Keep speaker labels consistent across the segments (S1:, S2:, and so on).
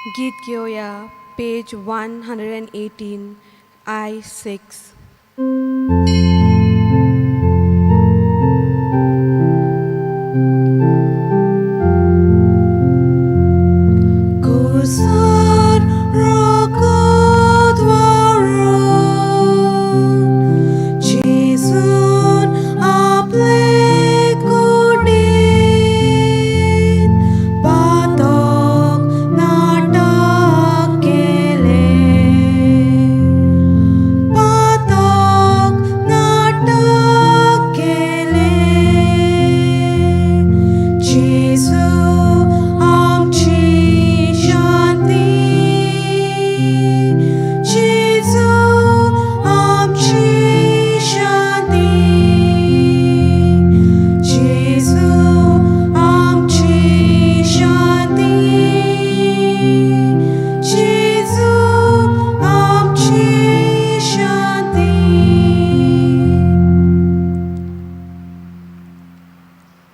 S1: गीत घेवया पेज 118 I 6. कुसार रगत वारोवन जेजून आपले कुडीत पातक नाटक केलें, पातक नाटक केलें. जेजू आमची शांती, जेजू आमची शांती, जेजू आमची शांती, जेजू आमची शांती.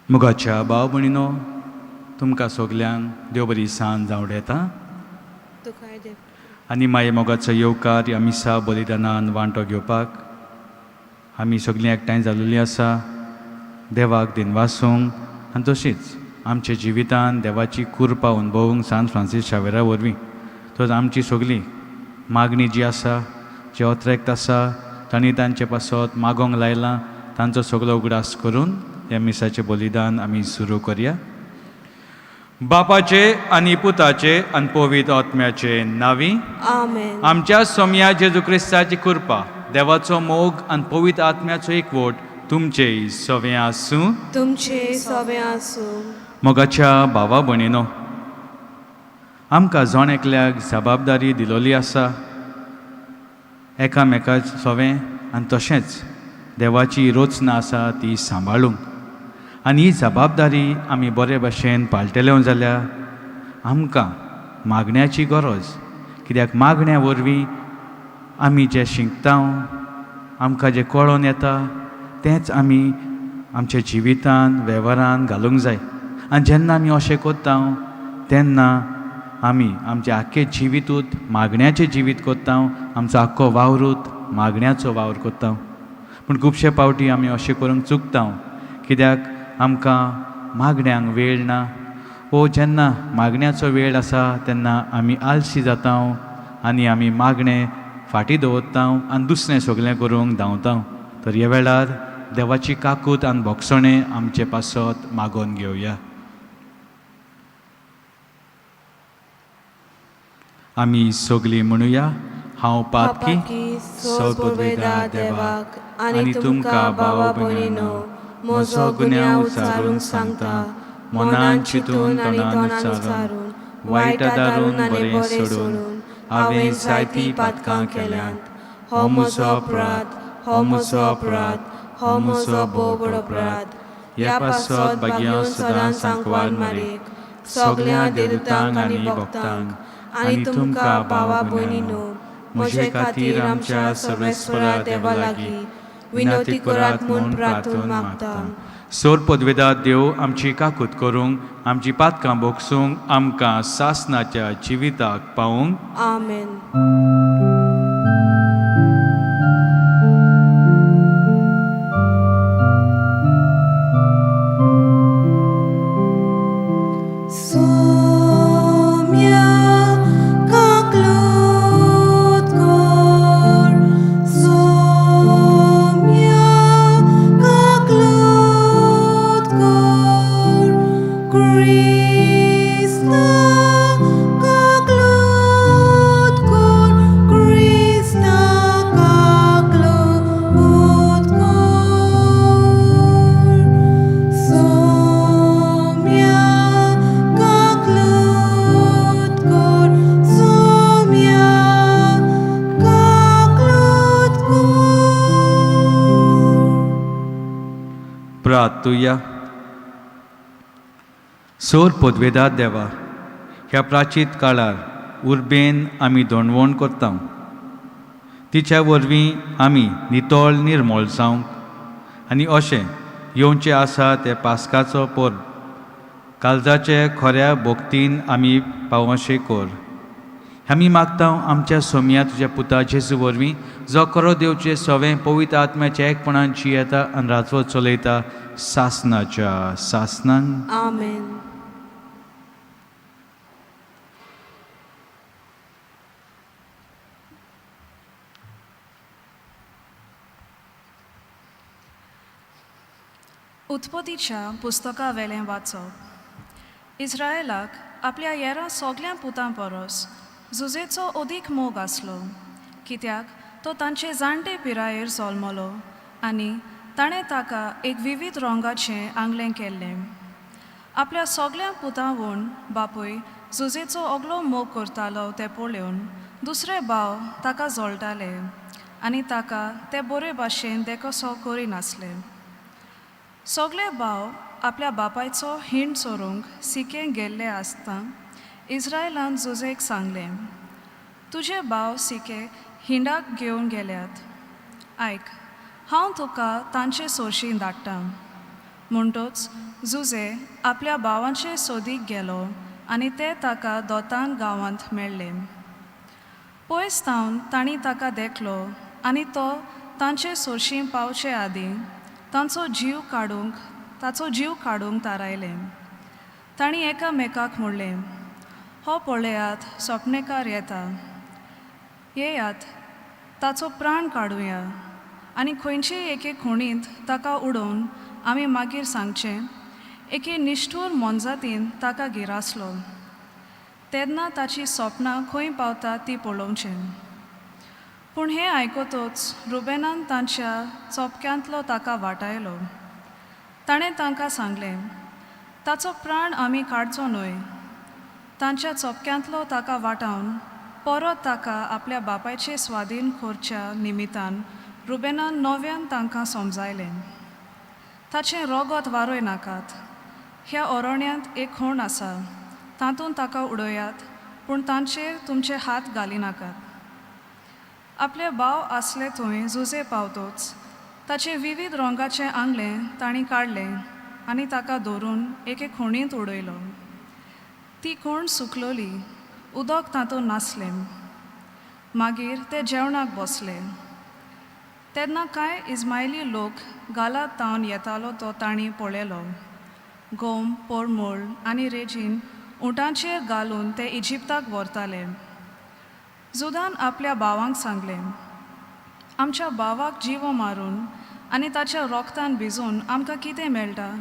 S2: मोगाच्या भाव भयणीनो, तुमकां सगल्यांक देव बरी सांज जावं येता.
S1: तुकाय देव.
S2: आनी मागीर मोगाचो येवकार ह्या मिसा बलिदानान वांटो घेवपाक आमी सगळीं एकठांय जाल्लीं आसा. देवाक दिनवासूंक आनी तशीच आमच्या जिवितान देवाची कृपा अनुभवूंक सांत फ्रांसीस शावेरा वरवीं, तसोच आमची सगळी मागणी जी आसा, जे ओत्रेक्त आसा, तांणी तांचे पासत मागोंक लायलां, तांचो सगळो उगडास करून ह्या मिसाचें बलिदान आमी सुरू करया. बापाचे आनी पुताचे आनी पवित्र आत्म्याचे नांवी.
S1: आमेन.
S2: आमच्या सोमया जेजू क्रिस्ताची कृपा, देवाचो मोग आनी पवित्र आत्म्याचो एकवट तुमचे सवें आसूं.
S1: तुमचे सवें आसूं.
S2: मोगाच्या भावा भयणीनो, आमकां जण एकल्याक जबाबदारी दिलोली आसा एकामेका सवें आनी तशेंच देवाची रचना आसा ती सांबाळूंक. आनी ही जबाबदारी आमी बरे भशेन पाळटले जाल्यार आमकां मागण्याची गरज, कित्याक मागण्या वरवीं आमी जें शिकता, आमकां जें कळोन येता, तेंच आमी आमच्या जिवितान वेव्हारान घालूंक जाय. आनी जेन्ना आमी अशें करता तेन्ना आमी आमचें आख्खें जिवितूच मागण्याचें जिवीत करता, आमचो आख्खो वावरूत मागण्याचो वावर करता. पूण खुबशे फावटी आमी अशें करूंक चुकता, कित्याक आमकां मागण्यांक वेळ ना, ओ जेन्ना मागण्याचो वेळ आसा तेन्ना आमी आलशी जाता आनी आमी मागणें फाटीं दवरता आनी दुसरें सगळें करूंक धांवता. तर ह्या वेळार देवाची काकूत आनी भोगसणें आमचे पासत मागोवन घेवया. आमी सगळीं म्हणुया, हांव पातकी,
S1: सोदवेदा देवाक आनी तुमकां भावा भयणीनो म्हजो गुन्यांव उचारूंक सांगता. मनान चिंतून आनी तोंडान उचारून, वायट दारून आनी बरें सोडून हांवें जायतीं पातकां केल्यांत. हो म्हजो अपराध, हो म्हजो अपराध, हो म्हजो भोव व्हड अपराध. ह्या पासत भाग्यां सदां सांकवार मारीक, सगळ्या देवतांक आनी भक्तांक आनी तुमकां भावा भयणीनो म्हजे खातीर आमच्या सर्वेस्वरा देवा लागीं विनवती करात म्हूण प्रार्थून मागता.
S2: सोर पदवेदा देव आमची काकूत करूंक, आमची पातकां भोगसूंक, आमकां सासनाच्या जिविताक पावूंक.
S1: आमेन. सोम्या काकलूत कर, सोम्या काकलूत कर, क्रिस्ता काकलूत कर, क्रिस्ता काकलूत कर. सोम्या काकलूत कर, सोम्या काकलूत कर.
S2: प्रार्थुया. सोर पदवेदा देवा, ह्या प्राचीत काळार उर्बेन आमी दोणवण करता, तिच्या वरवीं आमी नितळ निर्मळ जावंक आनी अशें येवचें आसा तें पास्काचो पर्व काळजाचे खऱ्या भक्तीन आमी पावोशें कर. आमी मागता आमच्या सोमया तुज्या पुता जेजू वरवीं जो खरो देवचे सवें पवित्र आत्म्याच्या एकपणान जियेता आनी रातवो चलयता सासनाच्या सासनान.
S1: आमेन.
S3: उत्पत्तीच्या पुस्तका वेलें वाचप. इस्रायलाक आपल्या येरा सगल्या पुतां परस जुजेचो अदीक मोग आसलो, कित्याक तो तांचे जाणटे पिरायेर जल्मलो आनी ताणें ताका एक विवीध रंगाचें आंगलें केल्लें. आपल्या सगल्या पुतांवून बापूय जुजेचो अगलो मोग करतालो तें पळोवन दुसरे भाव ताका जळटाले आनी ताका ते बरे भाशेन देखसो करिनासले. सगळे भाव आपल्या बापायचो हिंड चोरूंक सिकें गेल्ले आसता इस्रायलान जुजेक सांगलें, तुजे भाव सिके हिंडाक घेवन गेल्यात, आयक हांव तुका तांचे सोरशीं धाडटा. म्हणटच जुजे आपल्या भावांचे सोदीक गेलो आनी ते ताका दोतान गांवांत मेळ्ळे. पयस थावन तांणी ताका देखलो आनी तो तांचे सोरशीं पावचे आदीं तांचो जीव काडूंक थारायलें. तांणी एकामेकाक म्हणलें, हो पळयात सपनेकार येता, येयात ताचो प्राण काडुया आनी खंयचेय एके खोणींत ताका उडोवन आमी मागीर सांगचें एके निश्ठूर मोनजातीन ताका गिरासलो, तेन्ना ताची सपनां खंय पावता ती पळोवचें. पूण हें आयकतच रुबेनान तांच्या चोपक्यांतलो ताका वाटायलो. ताणें तांकां सांगलें, ताचो प्राण आमी काडचो न्हय, तांच्या चोपक्यांतलो ताका वाटावन परत ताका आपल्या बापायचे स्वाधीन करच्या निमितान रुबेनान नव्यान तांकां समजायलें, ताचें रोगत वारय नाकात, ह्या अरण्यांत एक खोण आसा तातूंत ताका उडयात, पूण तांचेर तुमचे हात घालिनाकात. आपले भाव आसले थंय जुजे पावतोच ताचें विवीध रंगाचें आंगलें तांणी काडलें आनी ताका धरून एके खोणींत उडयलो. ती खोण सुकलोली, उदक तातूंत नासलें. मागीर ते जेवणाक बसले. तेन्ना कांय इस्मायली लोक गालात तावन येतालो तो तांणी पळयलो. गोम, पोरमोळ आनी रेजीन उंटांचेर घालून ते इजिप्ताक व्हरताले. जुदान आपल्या भावांक सांगलें, आमच्या भावाक जिवो मारून आनी ताच्या रोगतान भिजून आमकां कितें मेळटा?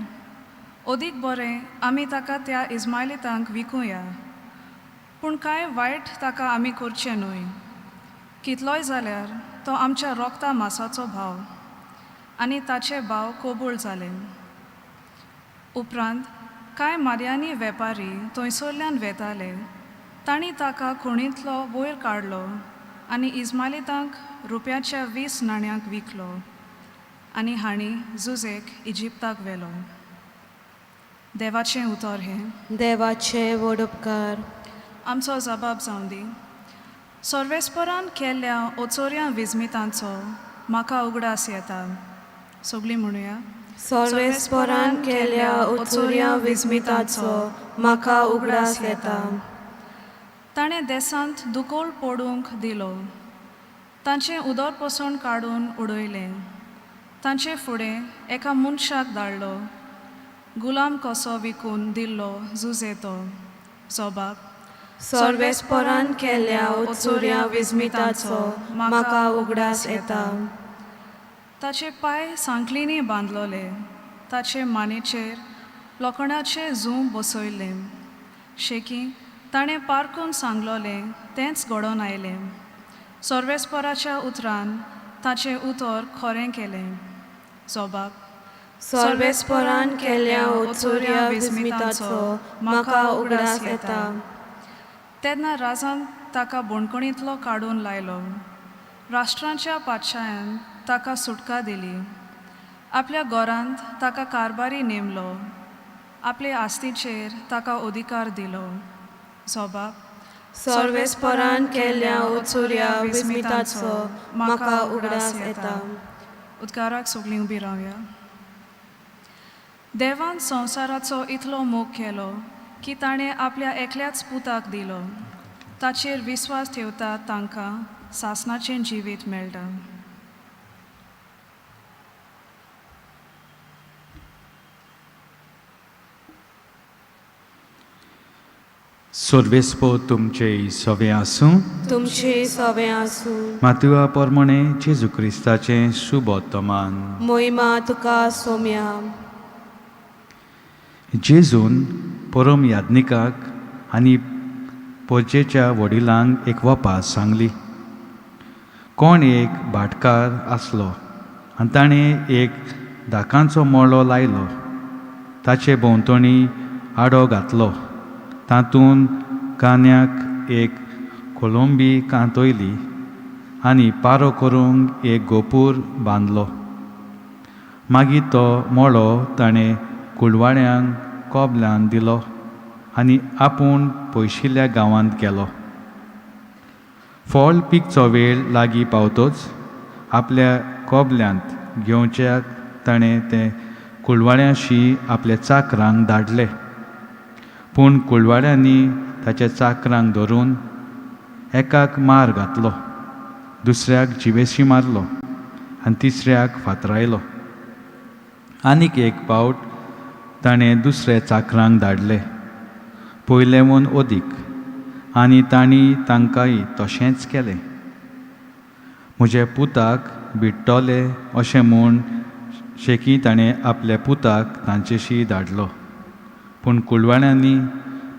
S3: अदीक बरें आमी ताका त्या इस्मायलितांक विकुया, पूण कांय वायट ताका आमी करचें न्हय, कितलोय जाल्यार तो आमच्या रोगता मासाचो भाव. आनी ताचे भाव कबूल जाले. उपरांत कांय मार्यानी वेपारी थंयसरल्यान वेताले, तांणी ताका खोणींतलो वयर काडलो आनी इस्मायलितांक रुपयाच्या 20 नाण्यांक विकलो आनी हांणी जुजेक इजिप्ताक व्हेलो. देवाचें उतर हें.
S1: देवाचे व्हड उपकार.
S3: आमचो जबाब जावं दी. सर्वेस्परान केल्ल्या ओचोऱ्या विजमितांचो म्हाका उगडास येता. सगळीं म्हणुया.
S1: सर्वेस्परान केल्ल्या ओचोऱ्या विजमिताचो म्हाका उगडास येता.
S3: ताणें देसांत दुकोळ पडूंक दिलो, तांचें उदरपसून काडून उडयलें, तांचे फुडें एका मनशाक धाडलो, गुलाम कसो विकून दिल्लो जुजे तो. जोबाब.
S1: सर्वेस्परान केल्ल्या ओचोऱ्या विजमिताचो म्हाका उगडास येता.
S3: ताचे पांय सांखळींनी बांदलोले, ताचे मानेचेर लोखणाचें जूं बसयलें. शेकी ताणें पारकून सांगलोलें तेंच घडोवन आयलें. सर्वेस्पराच्या उतरान ताचें उतर खरें केलें. जोबाब.
S1: सर्वेस्परान केल्ल्या ओचोऱ्या विजमिताचो म्हाका उगडास येता.
S3: तेन्ना राजान ताका बणकणींतलो काडून लायलो, राष्ट्रांच्या पातशायान ताका सुटका दिली, आपल्या घरांत ताका कारभारी नेमलो, आपले आस्तीचेर ताका अधिकार दिलो. जोबाब.
S1: सर्वेस्परान केल्ल्या ओचोऱ्या विजमिताचो म्हाका उगडास येता.
S3: उदकाराक सगळीं उबी रावया. देवान संवसाराचो इतलो मोग केलो की ताणें आपल्या एकल्याच पुताक दिलो, ताचेर विस्वास ठेवता तांकां सासणाचें जिवीत मेळटा.
S2: सर्वेस्पो तुमचे सवे आसूं.
S1: तुमचे सवे आसूं.
S2: मातुआ परमणे जेजू क्रिस्ताचें शुभोत्तमान.
S1: मोहिमा तुका सोम्या.
S2: जेजून परम याज्ञिकाक आनी पोरजेच्या वडिलांक एक वपास सांगली. कोण एक भाटकार आसलो आनी ताणें एक दाकांचो मळो लायलो, ताचे भोंवतणी आडो घातलो, तातूंत कान्याक एक कोलंबी कांतयली आनी पारो करूंक एक गोपूर बांदलो. मागीर तो मळो ताणें कुळवाड्यांक कोबल्यान दिलो आनी आपूण पयशिल्ल्या गांवांत गेलो. फळ पिकचो वेळ लागीं पावतोच आपल्या कोबल्यांत घेवच्याक ताणें तें कुळवाड्यांशी आपल्या चाकरांक धाडले. पूण कुळवाड्यांनी ताच्या चाकरांक धरून एकाक मार घातलो, दुसऱ्याक जिवेशी मारलो आनी तिसऱ्याक फातरायलो. आनीक एक पावट ताणें दुसऱ्या चाकरांक धाडले, पयलेवून अदीक, आनी तांणी तांकांय तशेंच केलें. म्हज्या पुताक बिडटले अशें म्हूण शेकी ताणें आपल्या पुताक तांचेशी धाडलो. पूण कुळवाड्यांनी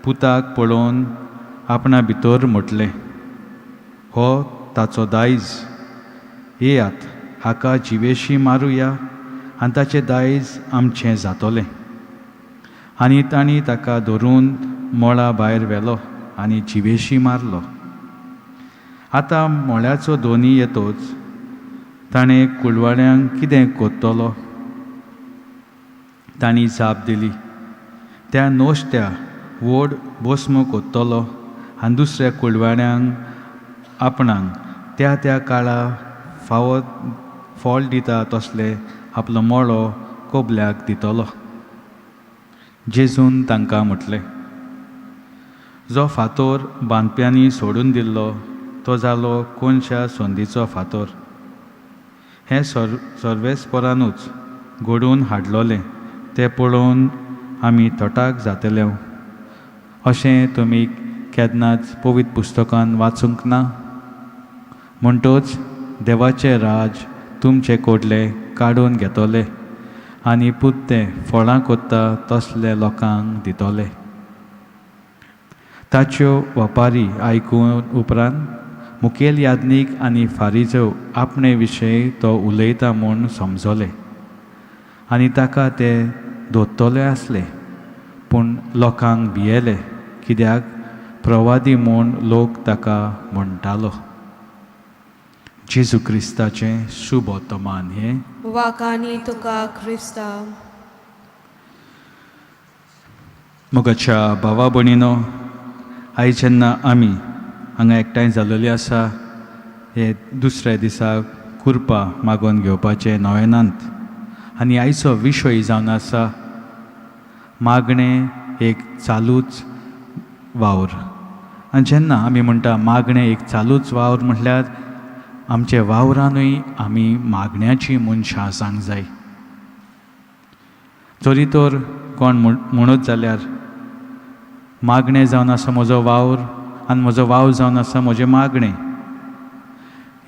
S2: पुताक पळोवन आपणा भितर म्हटलें, हो ताचो दायज, येयात हाका जिवेशी मारुया आनी ताचें दायज आमचें जातलें. आनी तांणी ताका धरून मळा भायर व्हेलो आनी जिवेशी मारलो. आतां मळ्याचो दोनी येतोच ताणें कुळवाड्यांक कितें कोत्तलो? तांणी जाप दिली, त्या नोश्त्या व्हड भस्म कोत्तलो आनी दुसऱ्या कुळवाड्यांक आपणाक त्या त्या काळा फावो फळ दिता तसले आपलो मळो कोबल्याक दितलो. जेजून तांकां म्हटलें, जो फातोर बांदप्यांनी सोडून दिल्लो तो जालो कोनशा संदीचो फातोर. हें सर्वेस्परानूच घडोवन हाडलोलें तें पळोवन आमी थटाक जातले अशें तुमी केन्नाच पवित्र पुस्तकान वाचूंक ना? म्हणटोच देवाचें राज तुमचे कोडले काडून घेतले आनी पुत्ते फळां कोत्ता तसले लोकांक दितले. ताच्यो वपारी आयकून उपरांत मुखेल याज्ञीक आनी फारीजो आपणे विशय तो उलयता म्हूण समजले आनी ताका ते दोत्तले आसले. पूण लोकांक भियेले, कित्याक प्रवादी म्हूण लोक ताका म्हणटालो. जेजू क्रिस्ताचें शुभोत्तमान हें.
S1: वाकानी तुका क्रिस्ता.
S2: मोगाच्या भावा भयणीनो, आयज जेन्ना आमी हांगा एकठांय जाल्लेली आसा हे दुसऱ्या दिसा कुरपा मागोवन घेवपाचें नवेनांत, आनी आयचो विशय जावन आसा मागणें एक चालूच वावर. आनी जेन्ना आमी म्हणटा मागणें एक चालूच वावर म्हटल्यार आमच्या वावरानूय आमी मागण्याची मनशां आसांक जाय. जरी तर कोण म्हणत जाल्यार मागणें जावन आसा म्हजो वावर आनी म्हजो वावर जावन आसा म्हजें मागणें,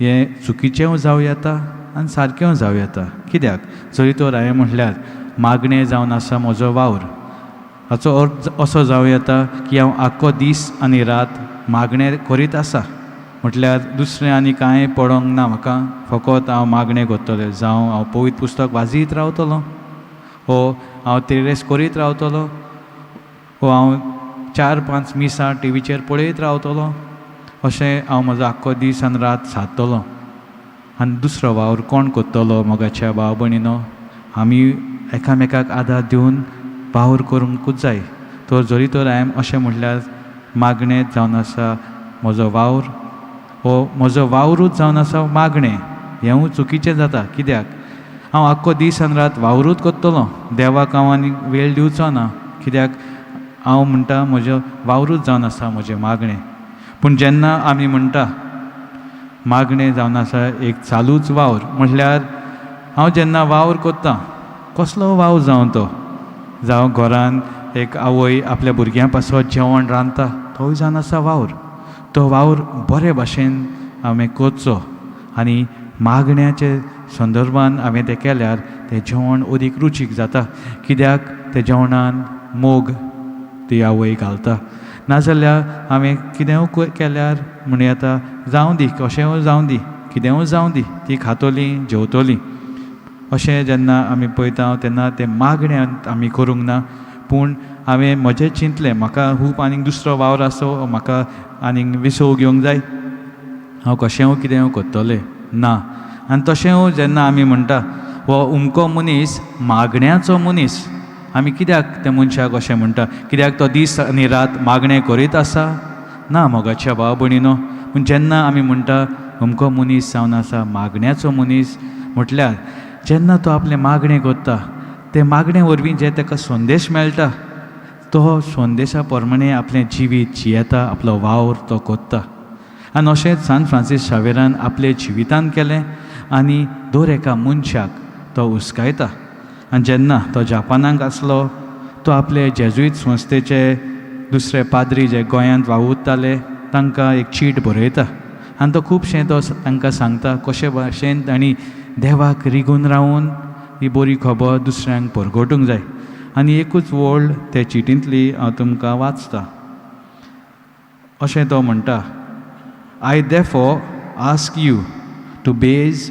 S2: हें चुकीचेंय जावं येता आनी सारकेंय जावं येता. कित्याक जरी तर हांवें म्हटल्यार मागणें जावन आसा म्हजो वावर, हाचो अर्थ असो जावं येता की हांव आख्खो दीस आनी रात मागणें करीत आसा, म्हटल्यार दुसरें आनी कांय पडोंक ना म्हाका, फकत हांव मागणें करतलें, जावं हांव पवित्र पुस्तक वाजयत रावतलो, हो हांव तेरेस करीत रावतलो, हो हांव 4-5 मिसां टिवीचेर पळयत रावतलो, अशें हांव म्हजो आख्खो दीस आनी रात सादतलो. आनी दुसरो वावर कोण करतलो मोगाच्या भाव भयणीनो? आमी एकामेकाक आदार दिवन वावर करूंकूच जाय. तर जरी तर हांवें अशें म्हटल्यार मागणें जावन आसा म्हजो वावर, हो म्हजो वावरूच जावन आसा मागणें, हेंवूय चुकीचें जाता. कित्याक हांव आख्खो दीस आनी रात वावरूच करतलो, देवाक हांव आनी वेळ दिवचो ना, कित्याक हांव म्हणटा म्हजो वावरूच जावन आसा म्हजें मागणें. पूण जेन्ना आमी म्हणटा मागणें जावन आसा एक चालूच वावर, म्हटल्यार हांव जेन्ना वावर करता कसलो वावर जावं तो, जावं घरान एक आवय आपल्या भुरग्यां पासत जेवण रांदता तोय जावन आसा वावर. तो वावर बरे भाशेन हांवें करचो आनी मागण्याचे संदर्भान हांवें तें केल्यार तें जेवण अदीक रुचीक जाता, कित्याक तें जेवणान मोग ती आवय घालता. नाजाल्यार हांवें कितेंय केल्यार म्हणूं येता जावं दी, कशेंय जावं दी, कितेंय जावं दी, ती खातली जेवतली. अशें जेन्ना आमी पळयता तेन्ना तें मागणें आमी करूंक ना. पूण हांवें म्हजें चिंतलें म्हाका खूब आनीक दुसरो वावर आसो, म्हाका आनीक विसव घेवंक जाय, हांव कशेंय कितेंय करतलें ना. आनी तशें जेन्ना आमी म्हणटा हो उमको मनीस मागण्याचो मनीस, आमी कित्याक त्या मनशाक अशें म्हणटा? कित्याक तो दीस आनी रात मागणें करीत आसा? ना मोगाच्या भाव भयणीनो. पूण जेन्ना आमी म्हणटा अमको मनीस जावन आसा मागण्याचो मनीस, म्हटल्यार जेन्ना तो आपलें मागणें करता ते मागणे वरवीं जे ताका संदेश मेळटा तो संदेशा प्रमाणे आपलें जिवीत जियेता, आपलो वावर तो करता. आनी अशेंच सांत फ्रांसीस शावेरान आपले जिवितान केलें आनी दर एका मनशाक तो हुस्कायता. आनी जेन्ना तो जापानाक आसलो तो आपले जेजुईत संस्थेचे दुसरे पाद्री जे गोंयांत वावुरताले तांकां एक चीट बरयता आनी तो खुबशें तो तांकां सांगता कशे भाशेन तांणी देवाक रिगून रावून ही बरी खबर दुसऱ्यांक परगटूंक जाय. आनी एकूच वळ ते चिटींतली हांव तुमकां वाचता. अशें तो म्हणटा, I therefore ask you to base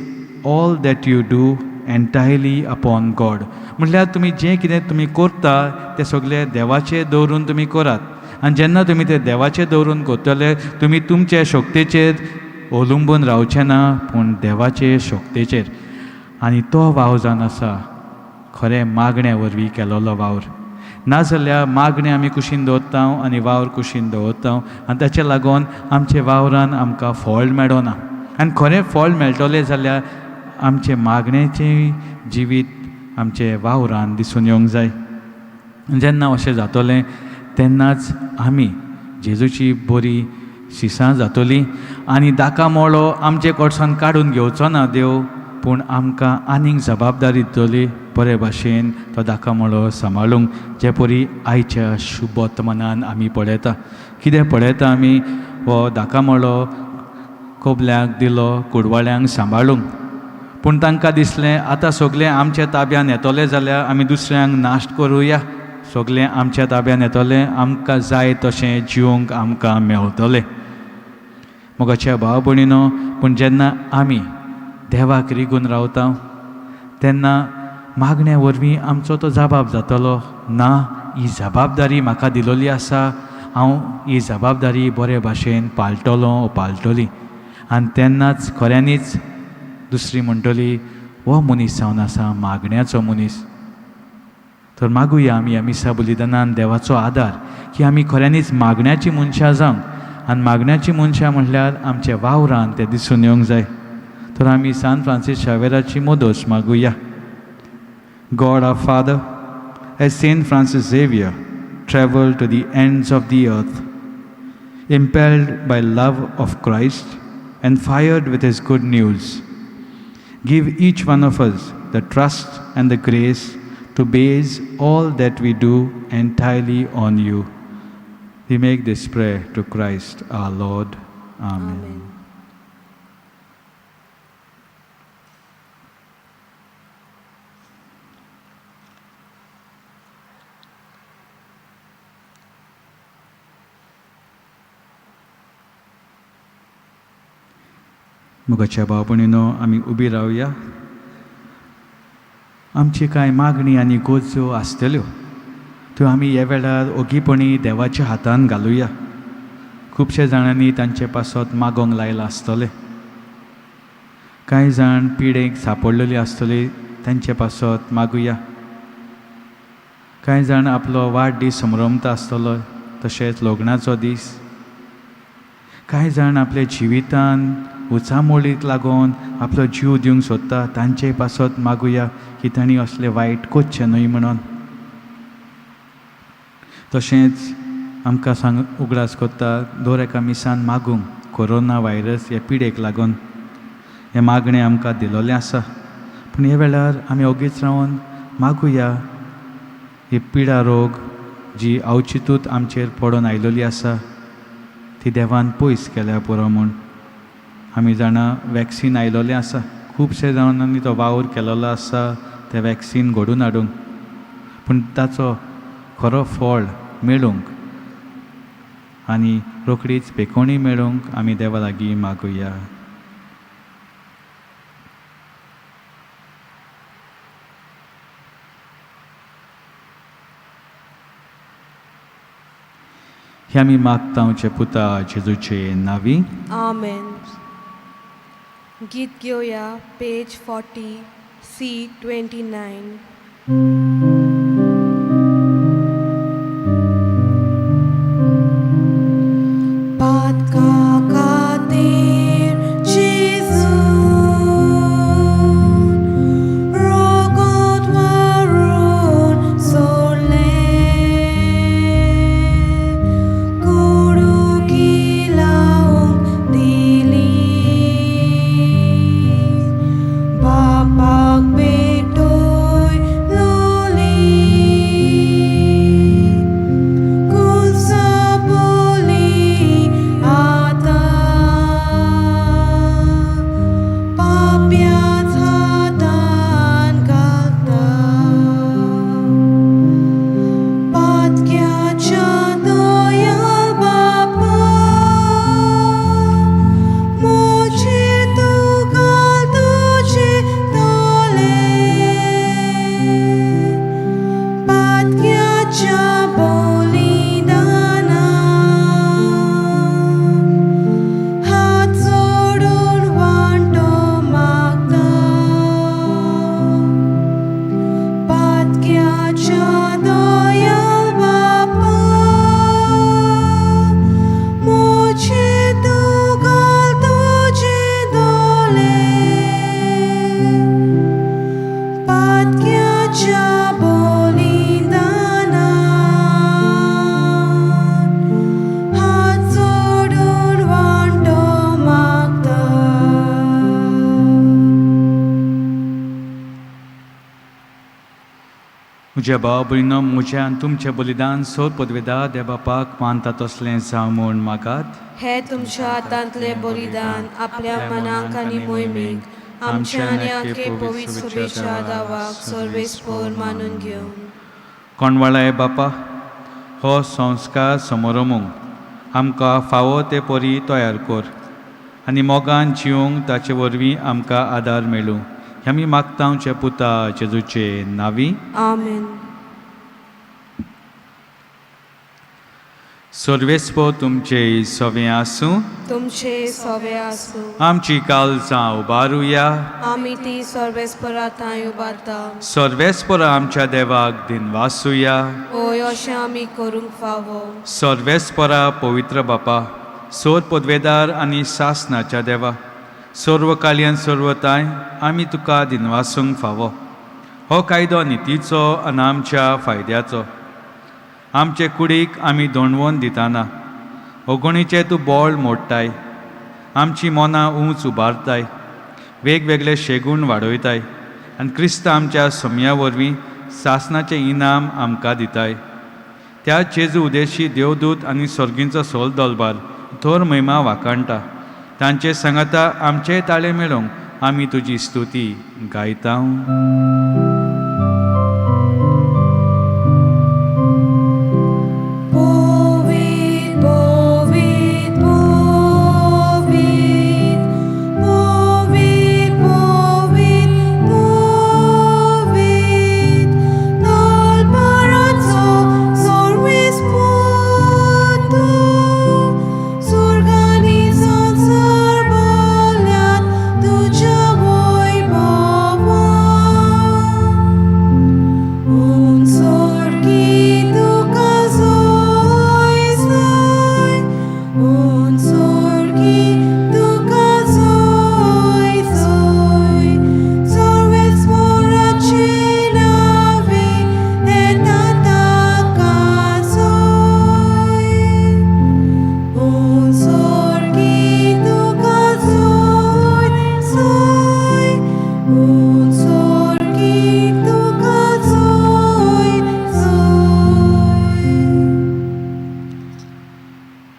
S2: all that you do entirely upon God. म्हटल्यार तुमी जें कितें तुमी करता तें सगळें देवाचेर दवरून तुमी करात. आनी जेन्ना तुमी तें देवाचेर दवरून करतले तुमी तुमचे शक्तेचेर अवलंबून रावचे ना, पूण देवाचे शक्तेचेर. आनी तो वावर जावन आसा खरें मागण्या वरवीं केलोलो वावर. नाजाल्यार मागणें आमी कुशीन दवरता आनी वावर कुशीन दवरता आनी ताचे लागून आमचे वावरान आमकां फळ मेळना. आनी खरें फळ मेळटलें जाल्यार आमचें मागण्याचें जिवीत आमचे वावरान दिसून येवंक जाय. जेन्ना अशें जातलें तेन्नाच आमी जेजूची बरी शिसां जातली आनी दाका मोळो आमचे कडसून काडून घेवचो ना देव, पूण आमकां आनीक जबाबदारी दितली बरे भाशेन तो दाका मोळो सांबाळूंक, जे परी आयच्या शुभवर्तमानान आमी पळयता. कितें पळयता आमी? हो दाका मोळो कोबल्यांक दिलो कुडवाळ्यांक सांबाळूंक, पूण तांकां दिसलें आतां सगळें आमच्या ताब्यान येतलें जाल्यार आमी दुसऱ्यांक नाश्ट करुया, सगळें आमच्या ताब्यान येतलें, आमकां जाय तशें जिवंक आमकां मेवतलें. मोगाच्या भाव भयणीनो, पूण जेन्ना आमी देवाक रिगून रावता तेन्ना मागण्या वरवीं आमचो तो जबाब जातलो ना, ही जबाबदारी म्हाका दिलोली आसा, हांव ही जबाबदारी बरे भाशेन पाळटलो पाळटली. आनी तेन्नाच खऱ्यांनीच दुसरी म्हणटली हो मनीस जावन आसा मागण्याचो मनीस. तर मागुया आमी ह्या मिसा बलिदानान देवाचो आदार की आमी खऱ्यांनीच मागण्याची मनशां जावंक, आनी मागण्याची मनशां म्हटल्यार आमच्या वावरान तें दिसून येवंक जाय. तर आमी सांत Francis शावेराची मोदोस मागुया. God our Father, as Saint Francis Xavier travelled to the ends of the earth, impelled by love of Christ and fired with his good news, give each one of us the trust and the grace to base all that we do entirely on you. We make this prayer to Christ our Lord. Amen.
S1: Amen.
S2: मोगाच्या भाव भयणीनो, आमी उबी रावया. आमची कांय मागणी आनी गरजो आसतल्यो त्यो आमी ह्या वेळार ओगीपणी देवाच्या हातान घालुया. खुबशे जाणांनी तांचे पासत मागोंक लायलां आसतलें, कांय जाण पिडेक सापडलेली आसतली तांचे पासत मागुया. कांय जाण आपलो वाडदीस संभ्रमता आसतलो, तशेंच लग्नाचो दीस. कांय जाण आपल्या जिवितान उचामोळीक लागून आपलो जीव दिवंक सोदता, तांचे पासत मागुया की तांणी असलें वायट करचें न्हय म्हणून. तशेंच आमकां सांग उगडास कोत्ता दर एका मिसान मागूंक कोरोना व्हायरस हे पिडेक लागून हें मागणें आमकां दिलोलें आसा. पूण हे वेळार आमी ओगीच रावन मागुया ही पिडा रोग जी अवचितूत आमचेर पडून आयलोली आसा ती देवान पयस केल्या पुरो म्हूण. आमी जाणा वॅक्सीन आयलोलें आसा, खुबशे जाणांनी तो वावर केलोलो आसा तें वॅक्सीन घडून हाडूंक, पूण ताचो खरो फळ मेळूंक आनी रोखडीच पेकोणी मेळूंक आमी देवा लागीं मागुया. हे आमी मागता आमचे पुता जेजूचे नांवी.
S4: आमेन. गीत घेवया पेज 40 C 29. पातका खातीर जेजून रोगोत व्हरून सोडलें, कुडुकी लावंक दिली, बापाक भेटयलोली, कुंसबोली आतां पाप्याच हातान घालता, पातक्याच्या दयाळ बापा म्हजेर तूं घाल तुजे दोळे, पातक्याच्या बलिदाना हात जोडून वांटो मागता, पातक्याच्या दयाळ बापा म्हजेर तूं घाल तुजे दोळे, पातक्याच्या बलिदाना हात जोडून वांटो मागता.
S2: म्हज्या भाव भयणो, म्हजें आनी तुमचें बलिदान सोद पदवेदा देवबापाक मानता तसलें जावं म्हूण मागात.
S4: हे तुमच्या हातांतलें बलिदान आपल्या मनाक आनी मोहिमेक आमच्या आनी आखे पवित्र सभेच्या दावाक सर्वेस्पर मानून घेवन.
S2: कोणवाळाय बापा, हो संस्कार समोरमूंक आमकां फावो ते परी तयार कर आनी मोगान जिवंक ताचे वरवीं आमकां आदार मेळूं. हें आमी मागता आमच्या पुता जेजूचे नांवी.
S4: आमेन.
S2: सर्वेस्पर तुमचे सवें आसूं.
S4: तुमचे सवे आसूं.
S2: आमची कालजां उबारुया.
S4: आमी ती सर्वेस्परा थंय उबारता.
S2: सर्वेस्पर आमच्या देवाक दिनवासुया.
S4: होय, अशें आमी करूंक फावो.
S2: सर्वेस्परा पवित्र बापा, सोद पदवेदार आनी सासनाच्या देवा, सर्व कालयन सर्वताय आमी तुका दिनवासूंक फावो. हो कायदो नितीचो आनी आमच्या फायद्याचो. आमचे कुडीक आमी दोणवोन दिताना अगणीचें तूं बळ मोडटाय, आमची मनां उंच उबारताय, वेगवेगळे शेगूण वाडयताय आनी क्रिस्त आमच्या समया वरवीं सासनाचें इनाम आमकां दिताय. त्या जेजू उदेशी देवदूत आनी सर्गींचो सोल दलबार थोर महिमा वाखाणटा. तांचे सांगाता आमचेय ताळे मेळोवंक आमी तुजी स्तुती गायता.
S4: पवित्र पवित्र पवित्र पवित्र पवित्र पवित्र दलबाराचो सर्वेस्पर तूं, सुर्गांनी संवसार भरल्यात तुज्या वैभवान.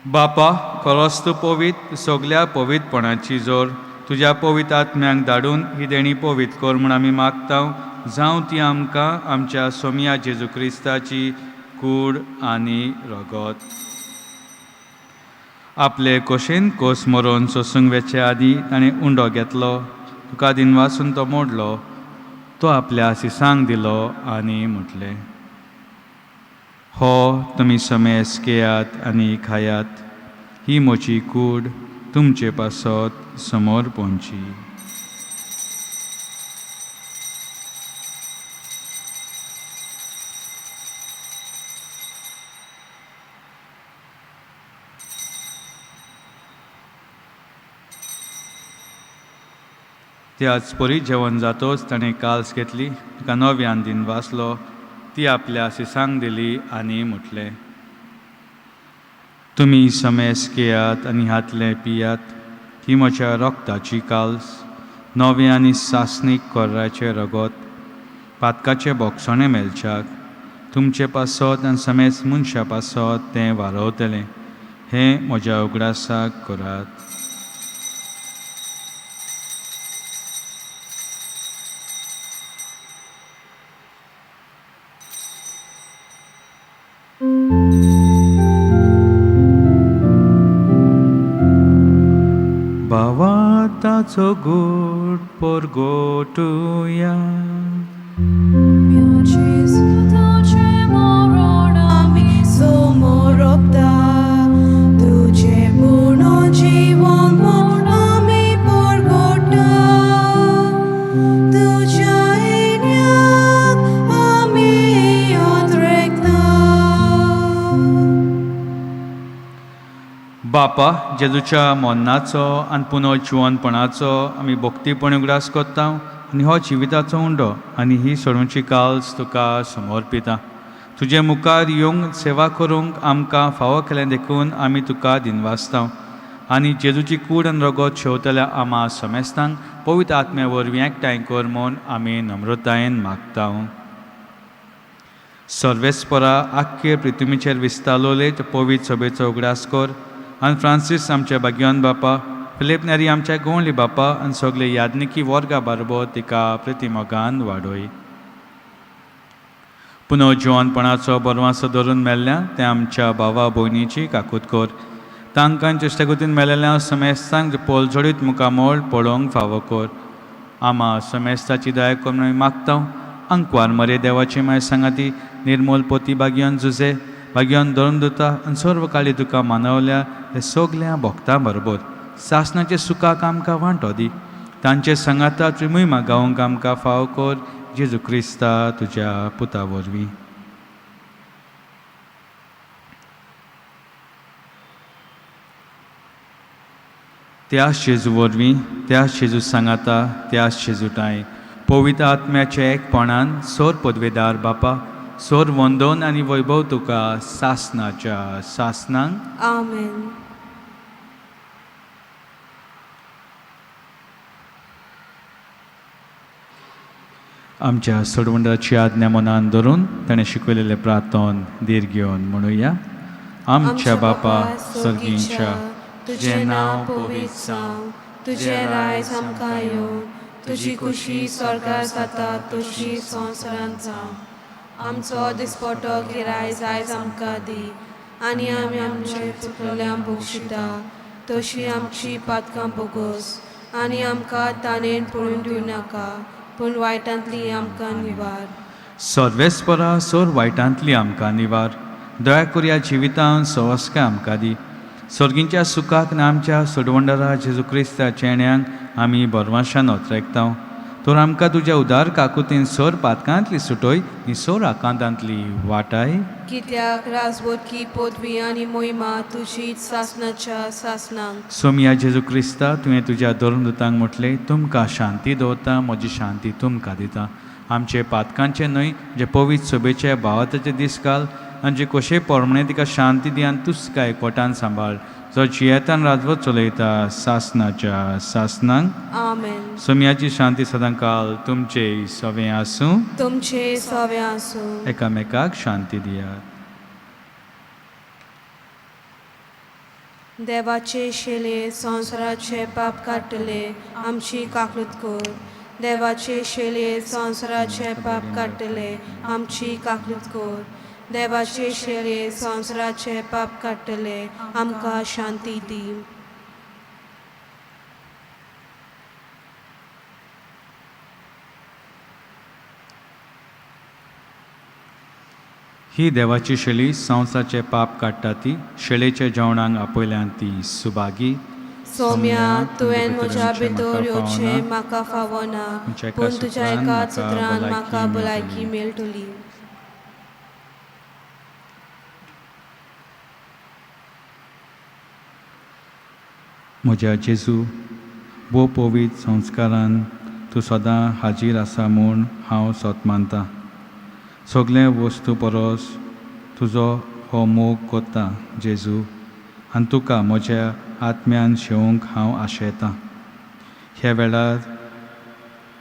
S2: बापा खरोच तूं पवित्र सगल्या पवित्रपणाची जोर तुज्या पवित्र आत्म्यांक धाडून ही देणी पवित्र कर म्हूण आमी मागता जावं ती आमकां आमच्या सोमया जेजू क्रिस्ताची कूड आनी रगत. आपले कोशेन कोस मरोवन सोसूंक वेचे आदीं ताणें उंडो घेतलो, तुका दिनवासून तो मोडलो, तो आपल्या सिसांक दिलो आनी म्हटलें, हो तुमी समेस घेयात आनी खायात, ही म्हजी कूड तुमचे पासत समोर पोंची. त्याच परी जेवण जातोच ताणें काल्स घेतली, तिका नव्यान दिन वाचलो, ती आपल्या सिसांक दिली आनी म्हटलें, तुमी समेस घेयात आनी हातलें पियात, ही म्हज्या रक्ताची काल्स, नवें आनी सासणीक कोर्राचें रगत, पातकाचें बोगसणें मेळच्याक तुमचे पासत आनी समेस मनशा पासत तें वारवतलें. हें म्हज्या उगडासाक करात. भावाताचो गोड परगोटुया.
S4: तुझे पूर्ण जीवन म्हूण आमी परगोटा, तुज्या येण्याक आमी अद्रेकता.
S2: बापा जेजूच्या मरणाचो आनी पुनर्जिवनपणाचो आमी भक्तीपणी उगडास करता आनी हो जिविताचो उंडो आनी ही सोडूची काल्स तुका समर्पिता. तुजे मुखार येवंक सेवा करूंक आमकां फावो केलें देखून आमी तुका दिनवासता आनी जेजूची कूड आनी रगत शेवतल्या आमा समेस्तांक पवित्र आत्म्या वरवीं एकठांय कर म्हूण आमी नम्रतायेन मागता. सर्वेस्परा आख्खे पृथ्वीचेर विस्तारलोले ते पवित्र सभेचो उगडास कर आनी फ्रांसीस आमच्या भाग्यवान बापा, फिलीप नेरी आमच्या गोंवली बापा आनी सगळे यादनिकी वर्गा बारबो तिका प्रतिमोगान वाडय. पुनर्जिवनपणाचो बरवासो धरून मेल्ल्या ते आमच्या भावा भयणीची काकूत कर, तांकां चेश्टागतीन मेलेल्या समेस्तांक पोलजोडीत मुखामोळ पळोवंक फावो कर. आमा समेस्ताची दया करून आमी मागता. अंकवार मरे देवाची माय सांगाती निर्मोल पोती भाग्यान जुजे भाग्यान धरून दिता आनी सर्व काळी तुका मानवल्या ते सगल्या भक्तां बरोबर सासणाचे सुखाक आमकां वांटो दी. तांचे सांगाता तुमी गावंक आमकां फाव कर, जेजू क्रिस्ता तुज्या पुता वरवीं. त्याच जेजू वरवीं, त्याच जेजू सांगाता, त्याच जेजूटाय पवित्र आत्म्याच्या एकपणान सोर पदवेदार बापा, सोर वंदोन आनी वैभव तुका सासनाच्या सासनांक.
S4: आमेन.
S2: आमच्या सोडवंडाची आज्ञा मनान धरून ताणें शिकवलेलें प्रार्थन धीर घेवन म्हणुया. आमच्या बापा सर्गींच्या,
S4: तुजें नांव पवित्र जावं, तुजें रायज आमकां येवं, तुजी खुशी स्वर्गार जाता तशी संवसारांत जावं. आमचो दिसपटो गिरायज आयज आमकां दी आनी आमी आमचे चुकलेल्यांक बक्षिता तशी आमची पातकां बोगोस आनी आमकां ताणें पळोवन दिवं नाका, पूण वायटांतली आमकां निवार.
S2: सर्वेस्परा सोर वायटांतली आमकां निवार. दया करुया जिवितान सवस्काय आमकां दी. सर्गींच्या सुखाक आनी आमच्या सोडवंडरा जेजू क्रिस्ताच्या येण्याक आमी बरवाशान ओतरेकता. तर आमकां तुज्या उदार काकुतीन सोर पातकांतली सुटय आनी सोर आकांतांतली वाटाय.
S4: कित्याक राजवटकी पदवी आनी मोहिमा तुजी सासनाच्या सासनांक.
S2: सोमया जेजू क्रिस्ता, तुवें तुज्या धर्मदूतांक म्हटलें, तुमकां शांती दवरता, म्हजी शांती तुमकां दिता. आमचे पातकांचे न्हय, जे पवित्र सभेचे भावाताचे दीस घाल आनी जे कशे पोरमणे तिका शांती दी आनी तूंच तिका एकवटान सांबाळ, जो जियेतान राजवट चलयता सासनाच्या सासनांक.
S4: आमेन.
S2: सोमयाची शांती सदांकाल तुमचे सवें आसूं.
S4: तुमचे सवे आसूं.
S2: एकामेकाक शांती दियात.
S4: देवाचे शेले संवसाराचे पाप काडटले आमची काकूत कर. देवाचे शेले संवसाराचे पाप काडटले आमची काकूत कर. देवाचे शेले संवसाराचे पाप काडटले आमकां शांती दी.
S2: ही देवाची शेळी संवसाराचे पाप काडटा ती शेळेच्या जेवणाक आपयल्यान ती सुभागी.
S4: सोम्या, तुवें म्हज्या भितर येवचें म्हाका फावना, पूण तुज्या एका सुत्रान म्हाका भलायकी मेळटली.
S2: म्हज्या जेजू, भोव पवित्र संस्कारान तूं सदां हाजीर आसा म्हूण हांव सत मानता. सगळे वस्तू परस तुजो हो मोग करता जेजू, आनी तुका म्हज्या आत्म्यान शेवंक हांव आशेतां. ह्या वेळार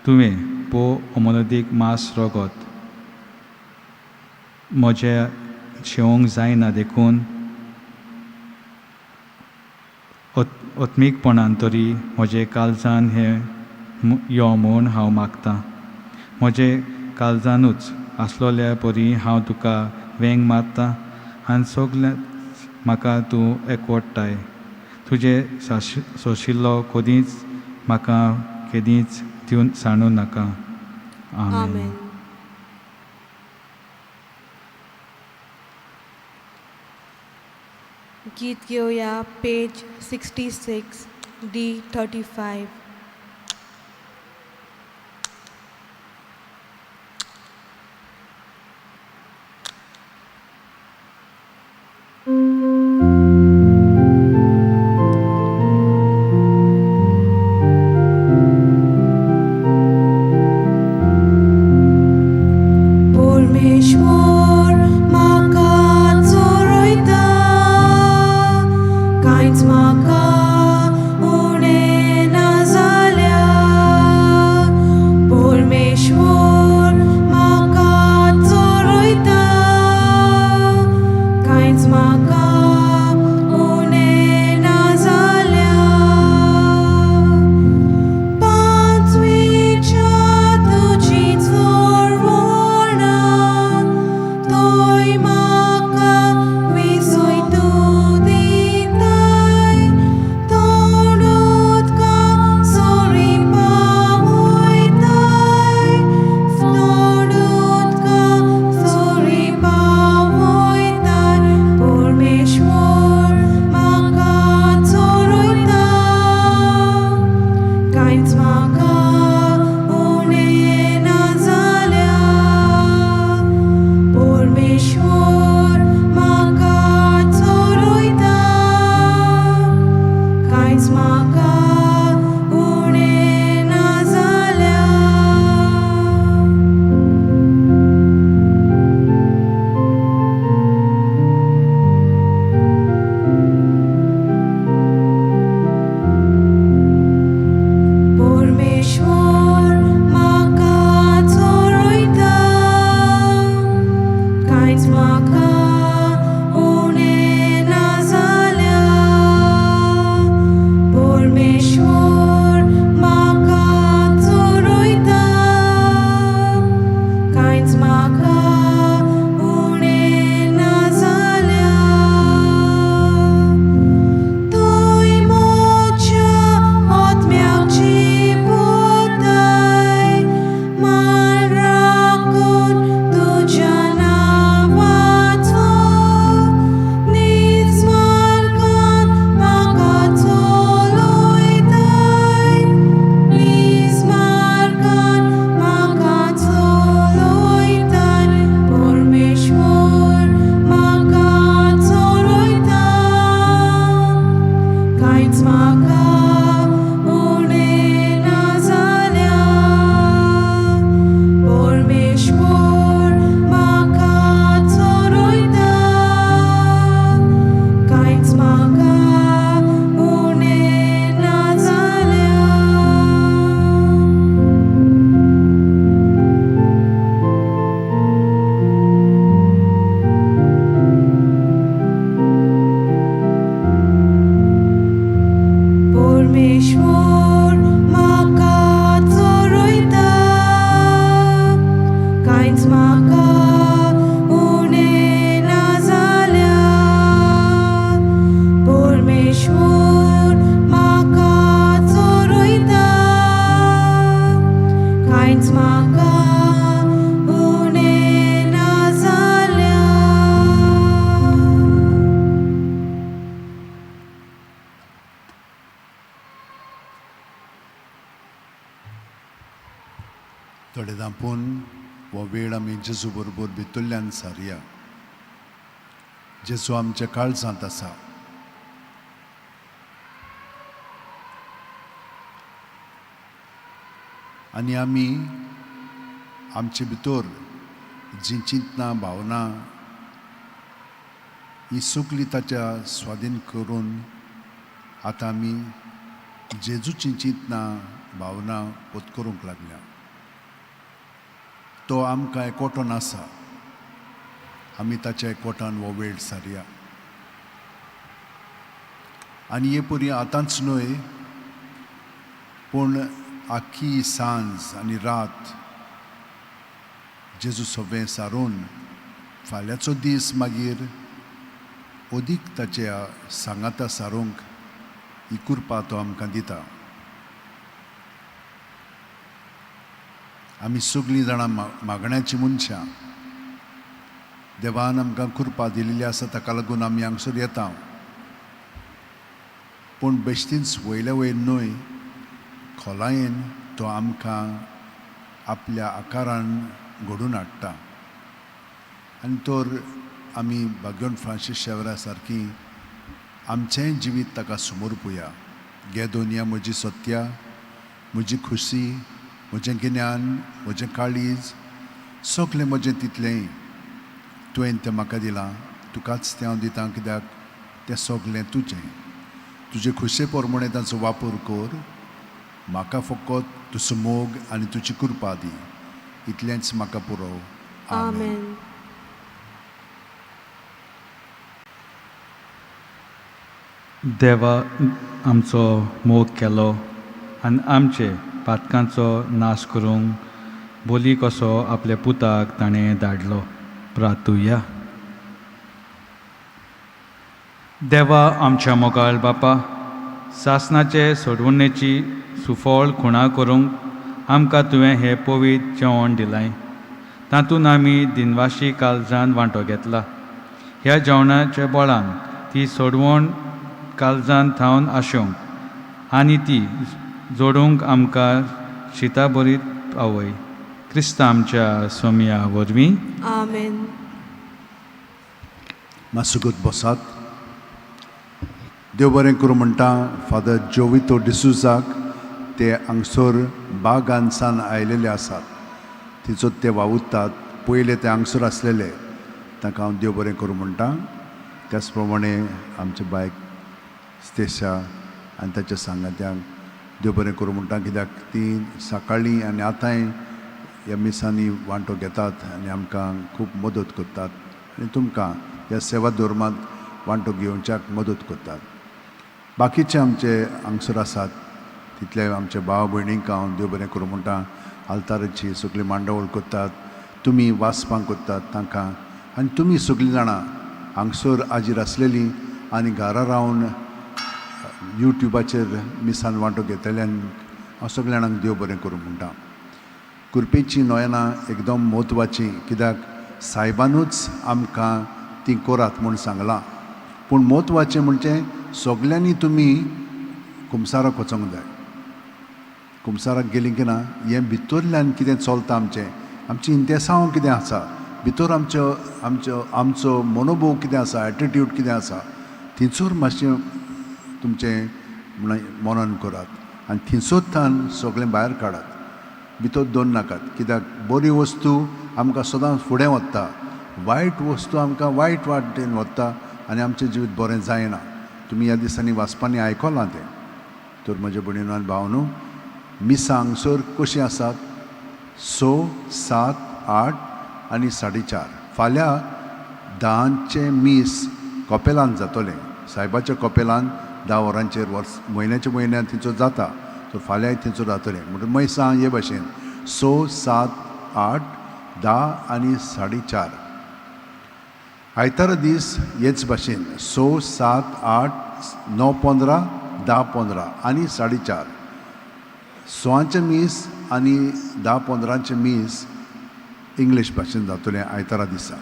S2: तुवें भोव अमोलदीक मांस रगत म्हज्या शेवंक जायना देखून आत्मीकपणान तरी म्हजे काळजान हें यो म्हूण हांव मागतां. म्हजे काळजानूच आसलोल्या परी हांव तुका वेंग मारता आनी सगळें म्हाका तूं एकवटाय. तुजें सोंशिल्लो कदींच म्हाका केदींच दिवन सांडू नाका. आमेन.
S4: गीत घेवया पेज 66 D35. परमेश्वर म्हाका चोरयता, कांयच म्हाका उणें ना जाल्यार. परमेश्वर म्हाका चोरयता, कांयच म्हाका उणें ना जाल्यार. पांचवीच्या तुजी चोरवणां तोय म्हाका विसय तूं दिताय. तोंड उदका सरी पावयताय, तोंड उदका सरी पावयताय. परमेश्वर म्हाका चोरयता, कांयच म्हाका उणें ना जाल्यार. परमेश्वर म्हाका चोरयता, कांयच म्हाका उणें ना जाल्यार. परमेश्वर म्हाका चोरयता, कांयच म्हाका उणें ना जाल्यार. परमेश्वर म्हाका चोरयता, कांयच म्हाका उणें ना जाल्यार. तूंय म्हज्या आत्म्याक जिवोताय, मान राखून तुज्या नांवाचो. नीज मार्गान म्हाका चलयताय, नीज मार्गान म्हाका चलयताय. परमेश्वर म्हाका चलयता, कांयच म्हाका उणें ना जाल्यार. परमेश्वर म्हाका चोरयता, कांयच म्हाका उणें ना जाल्यार. परमेश्वर म्हाका चोरयता, कांयच म्हाका उणें ना जाल्यार। परमेश्वर म्हाका चोरयता, कांयच म्हाका उणें ना जाल्यार।
S5: थोडे दांपून हो वेळ आमी जेजू बरोबर भितरल्यान सारया। जेजू आमच्या काळजांत आसा। आनी आमी आमचे भितर जीं चिंतनां भावना ही सगळी ताच्या स्वाधीन करून आतां आमी जेजूचीं चिंतनां भावना पोत करूंक लागल्या। तो आमकां एकवटोन आसा, आमी ताच्या एकवटान हो वेळ सारया। आनी हे परी आतांच न्हय पूण आख्खी सांज आनी रात जेजू सगळें सारून फाल्यांचो दीस मागीर अदीक ताच्या सांगाता सारूंक ही कृपा तो आमकां दिता। आमी सगळीं जाणां मागण्याचीं मनशां, देवान आमकां कृपा दिल्ली आसा, ताका लागून आमी हांगसर येता। पूण बेश्टीच वयले वयर न्हय, खोलायेन तो आमकां आपल्या आकारान घडोवन हाडटा। आनी तर आमी भाग्योन फ्रांसीस शेवरा सारकी आमचेंय जिवीत ताका समर्पुया। गे दोनया म्हजी सत्या, म्हजी खुशी, म्हजें गिन्यान, म्हजें काळीज, सगलें म्हजें तितलेंय तुवें तें म्हाका दिलां, तुकाच तें हांव दितां, कित्याक तें सगलें तुजें। तुजे खुशे प्रमाणे तांचो वापर कर, म्हाका फकत तुजो मोग आनी तुजी कृपा दी, इतलेंच म्हाका पुरो। आमेन।
S4: आमेन।
S2: देवा आमचो मोग केलो आनी आमचे पातकांचो नाश करूंक बोली कसो आपल्या पुताक ताणें धाडलो। प्रातुया। देवा आमच्या मोगाळ बापा, सासणाचे सोडवणेची सुफळ खुणा करूंक आमकां तुवें हें पवित्र जेवण दिलां, तातूंत आमी दिनवाशी काळजान वांटो घेतला। ह्या जेवणाच्या बळान ती सोडवण काळजान थावन आशोवंक आनी ती जोडूंक आमकां शिताबरीत पावय। क्रिस्त आमच्या सोमया वरवीं।
S4: आमेन।
S5: मातसो बसात। देव बरें करूं म्हणटा फादर जोवितो डिसूजाक, ते हांगसर बागानसान आयलेले आसात, तिचो ते वावुरतात। पयले ते हांगसर आसलेले, तांकां हांव देव बरें करूं म्हणटा। त्याच प्रमाणे आमचे बायक स्तेशा आनी ताच्या सांगात्यांक देव बरें करूं म्हणटा, कित्याक ती सकाळीं आनी आतांय ह्या मिसांनी वांटो घेतात आनी आमकां खूब मदत करतात आनी तुमकां ह्या सेवा धर्मांत वांटो घेवच्याक मदत करतात। बाकीचे आमचे हांगसर आसात तितले आमचे भाव भयणींक हांव देव बरें करूं म्हणटा। आल्ताराची सगळी मांडावळ करतात, तुमी वाचपां करतात तांकां, आनी तुमी सगळीं जाणां हांगसर हाजीर आसलेलीं आनी घरा रावन युट्युबाचेर मिसान वांटो घेतल्यान हांव सगळ्या जाणांक देव बरें करूं म्हणटा। कुरपेचीं नोयनां एकदम म्हत्वाचीं, कित्याक सायबानूच आमकां ती करात म्हूण सांगलां। पूण म्हत्वाचें म्हणजे सगल्यांनी तुमी कुमसाराक वचोंक जाय। कुमसाराक गेलीं की ना हें भितरल्यान कितें चलता आमचें, आमचें इंतेसांव कितें आसा भितर, आमचो आमचो आमचो मनोभोव कितें आसा, एटिट्यूड कितें आसा, थंयसर मातशें तुमचें मनन करात आनी थंयसर सगळें भायर काडात, भितर दवर नाकात। कित्याक बरी वस्तू आमकां सदांच फुडें वता, वायट वस्तू आमकां वायट वाटेन वता आनी आमचें जिवीत बरें जायना। तुमी ह्या दिसांनी वाचपांनी आयकलां तें। तर म्हज्या भयणीनो आनी भावनो, मिसां हांगसर कशीं आसात, 6, 7, 8 आनी 4:30। फाल्यां 10 मीस कपेलान जातलें, सायबाच्या कपेलान धा वरांचेर वर्स म्हयन्याच्या म्हयन्यान थंयचो जाता. तर फाल्यांय थंयचो जातलें. म्हणटकीर मैसां हे भाशेन 6, 7, 8, 10 आनी 4:30. आयतारा दीस हेच भाशेन 6, 7, 8, 9:15, 10:15 आनी 4:30. 6ांचें मीस आनी 10:15चें मीस इंग्लीश भाशेन जातलें आयतारा दिसा.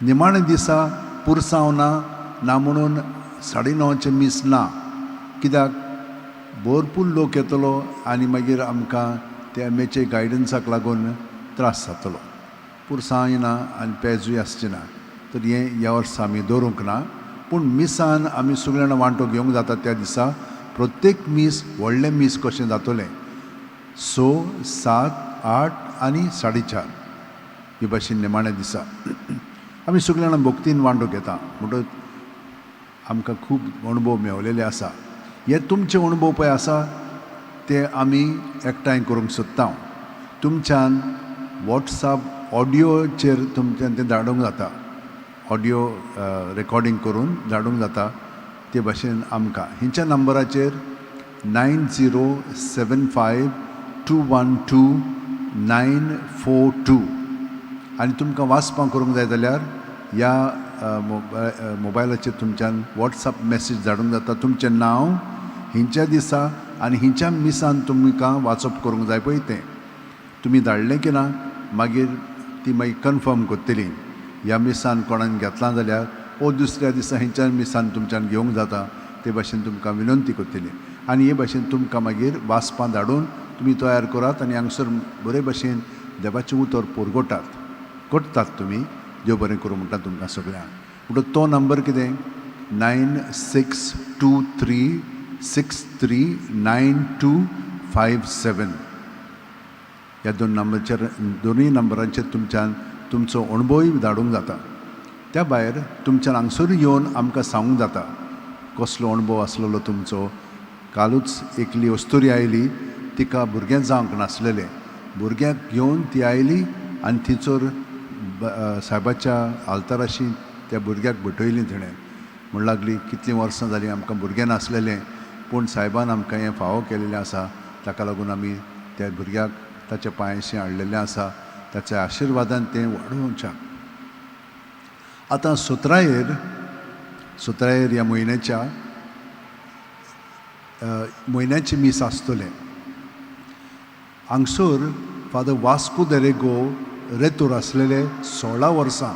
S5: निमाणे दिसा पुरसांव ना ना म्हणून 9:30चें मीस ना, कित्याक भरपूर लोक येतलो आनी मागीर आमकां त्या एमएचे गायडन्साक लागून त्रास जातलो. पुरसांय ना आनी पेजूय आसचें ना. तर हें ह्या वर्सा आमी दवरूंक ना, पूण मिसान आमी सगळ्या जाणां वांटो घेवंक जाता त्या दिसा. प्रत्येक मीस व्हडलें मीस कशें जातलें 6, 7, 8 आनी 4:30 हे भाशेन निमाण्या दिसा आमी सगळ्या जाणां भक्तीन वांटो घेता. म्हणटकच आमकां खूब अणभव मेवलेले आसा. हे तुमचे अणभव पळय आसा ते आमी एकठांय करूंक सोदता. तुमच्यान वॉट्सएप ऑडियोचेर तुमच्यान तें धाडूंक जाता, ऑडियो रेकॉर्डींग करून धाडूंक जाता. ते भाशेन आमकां हेंच्या नंबराचेर 9075 212 942. आनी तुमकां वाचपाक करूंक जाय जाल्यार ह्या मोबायलाचेर तुमच्यान वॉट्सएप मॅसेज धाडूंक जाता. तुमचें नांव, हिंच्या दिसा आनी हिंच्या मिसान तुमकां वाचप करूंक जाय पळय तें तुमी धाडलें की ना मागीर ती मागीर कन्फर्म करतली. ह्या मिसान कोणान घेतलां जाल्यार ओ दुसऱ्या दिसा हिंच्या मिसान तुमच्यान घेवंक जाता. ते भाशेन तुमकां विनंती करतली आनी हे भाशेन तुमकां मागीर वाचपां धाडून तुमी तयार करात आनी हांगसर बरे भाशेन देवाचें उतर पुरगोटात करतात तुमी. देव बरें करूं म्हणटा तुमकां सगळ्यांक. म्हणटकच तो नंबर कितें 96 2 3 6 3 9 2 5 7. ह्या दोन नंबरचेर, दोनूय नंबरांचेर तुमच्यान तुमचो अणभवय धाडूंक जाता. त्या भायर तुमच्यान हांगसर येवन आमकां सांगूंक जाता कसलो अणभव आसलेलो तुमचो. कालूच एकली अस्तुरी आयली, तिका भुरगें जावंक नासलेलें, भुरग्याक घेवन ती आयली आनी थंयसर सायबाच्या आल्ताराशी त्या भुरग्याक भेटयली. तिणें म्हण लागली कितलीं वर्सां जालीं आमकां भुरगें नासलेलें, पूण सायबान आमकां हें फावो केलेलें आसा, ताका लागून आमी त्या भुरग्याक ताच्या पांयशी हाडलेलें आसा, ताच्या आशिर्वादान तें वाडोवच्या. आतां 17 ह्या म्हयन्याच्या म्हयन्याचें मीस आसतलें. हांगसर फादर वास्को दरेगो रेतोर आसलेले 16 वर्सां,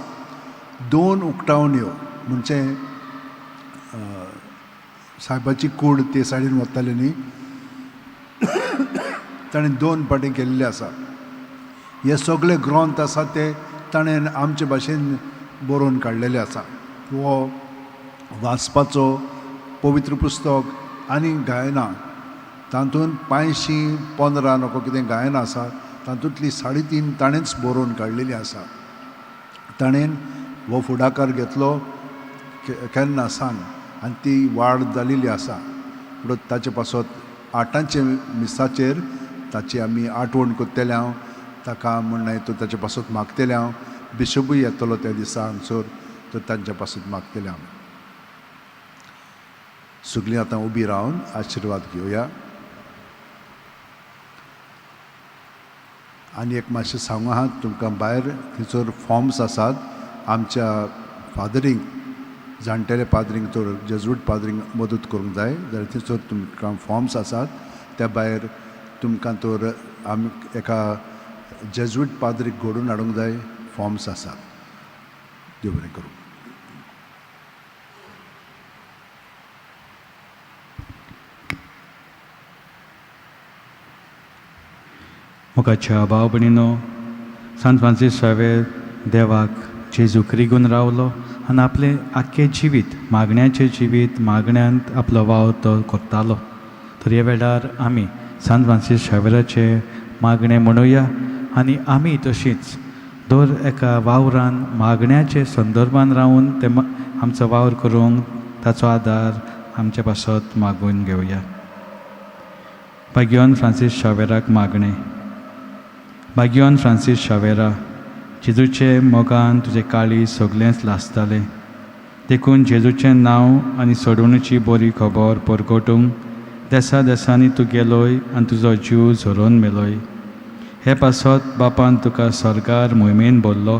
S5: 2 उक्तावण्यो म्हणजे सायबाची कूड ते सायडीन वताले न्ही, ताणें 2 फावटी केल्ले आसा. हे सगळे ग्रंथ आसा ते ताणें आमचे भाशेन बरोवन काडलेले आसा. हो वाचपाचो पवित्र पुस्तक आनी गायनां, तातूंत 515 नको कितें गायनां आसा, तातूंतली 3.5 ताणेंच बरोवन काडलेली आसा. ताणें हो फुडाकार घेतलो केन्ना सांग आनी ती वाड जालेली आसा. म्हणून ताचे पासत 8ांचे मिसाचेर ताची आमी आठवण करतले हांव, ताका म्हण तो ताचे पासत मागतले हांव. बिशपूय येतलो त्या दिसा हांगसर, तर तांच्या पासत मागतले हांव. सगळीं आतां उबी रावन आशिर्वाद घेवया. आनी एक मातशें सांगू आहा तुमकां, भायर थंयसर फॉर्म्स आसात आमच्या फादरींक, जाणटेले पाद्रींक, तर जेजूट पाद्रींक मदत करूंक जाय जाल्यार थंयसर तुमकां फॉर्म्स आसात. त्या भायर तुमकां तर आमी एका जेजूट पाद्रीक घडोवन हाडूंक जाय, फॉर्म्स आसात. देव बरें करूं.
S2: मोगाच्या भाव भयणीनो, सांत फ्रांसीस शावेर देवाक जेजूक रिगून रावलो आनी आपलें आख्खें जिवीत मागण्याचें जिवीत मागण्यांत आपलो वावर तो करतालो. तर ह्या वेळार आमी सांत फ्रांसीस शावेराचें मागणें म्हणुया आनी आमी तशींच दर एका वावरान मागण्याचे संदर्भान रावन ते आमचो वावर करूंक ताचो आदार आमचे पासत मागून घेवया. भाग्यवान फ्रांसीस शावेराक मागणें. भाग्यवान फ्रांसीस शावेरा, जेजूचे मोगान तुजें काळीज सगळेंच लासतालें. देखून जेजूचें नांव आनी सोडवणुची बरी खबर परगटूंक देसा देसांनी तूं गेलोय आनी तुजो जीव झरोवन मेलोय. हे पासत बापान तुका सर्गार मोहिमेन भरलो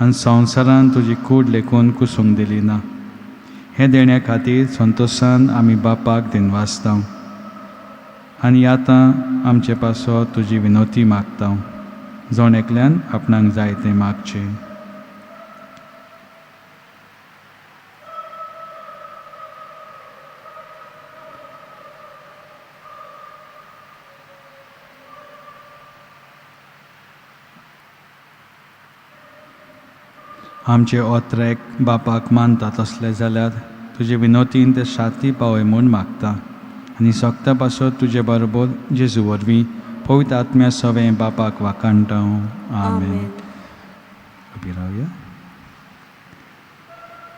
S2: आनी संवसारान तुजी कूड लेखून कुसूंक दिली ना. हें देण्या खातीर संतोशान आमी बापाक दिनवासता आनी आतां आमचे पासत तुजी विनवती मागता. जण एकल्यान आपणाक जाय तें मागचें. आमचे ओत्रेक बापाक मानता तसले जाल्यार तुजे विनोतीन ते शाती पावय म्हूण मागता आनी सोगता पासत तुजे बरोबर जेजू वरवीं पवित्र आत्म्या सवें बापाक वाखाणटा. आमेन. उबी रावया.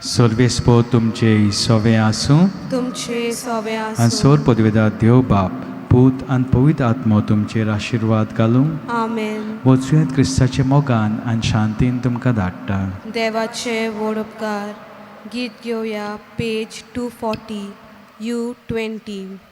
S2: सर्वेस्पो तुमचे सवें आसूं.
S4: तुमचे सोवे
S2: आनी
S4: आसूं.
S2: सोर पदवेदार देव बाप पूत आनी पवित्र आत्मो तुमचेर आशिर्वाद घालूं.
S4: आमेन.
S2: वचुयात क्रिस्ताच्या मोगान आनी शांतीन तुमकां धाडटा.
S4: देवाचे व्हड उपकार. गीत घेवया पेज 240 U 20.